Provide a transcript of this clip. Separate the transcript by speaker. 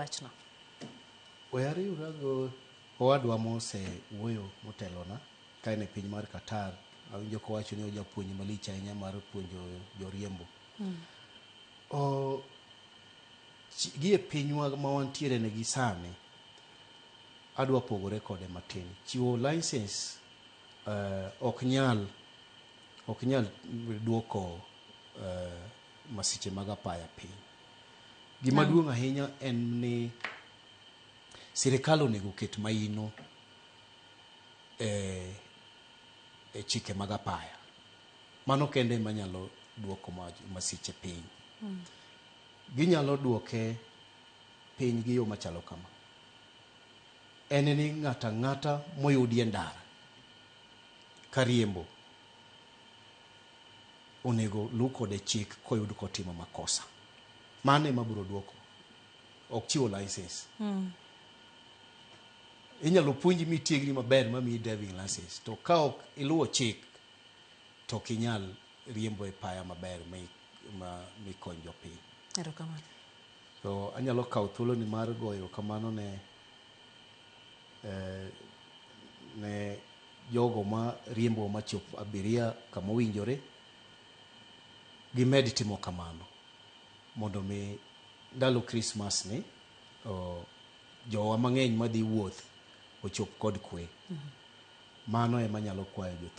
Speaker 1: wachno?
Speaker 2: We ariwra go owadwa mosewuoyo motelona ka en e piny mar Qatar. Awinjo kowacho ni ojapuonj malich ahinya mar puonjo joriembo. Gi e pinywa ma wantiere ne gi sani, adwa pogore kode matin. Chiwo license ok nyal duoko masiche mag apaya piny. Gima duong' ahinya en ni sirikal onego oket maino e chike mag apaya. Mano kende ema nyalo duoko masiche piny. Ginyalo duoke piny gi yo machalo kama. En ni ng'ato ang'ata moyudi e ndara kariembo onego lu kode chik koyud kotimo makosa. Mano ema biro duoko. Ok chiwo license. Inyalo puonji mitiegri maber mamiyi driving license to ka ok iluwo chik to ok inyal riembo e paya maber mikony jopiny.
Speaker 1: Erokamano.
Speaker 2: To anyalo kawo thuolo ni mar goyo erokamano ne jogo ma riembo machop abiria kama owinjore. Gimed timo kamano mondo mi ndalo Christmas ni jowa mang'eny madhi wuoth ochop kod kwe. Mano ema anyalo kwayo jothurwa.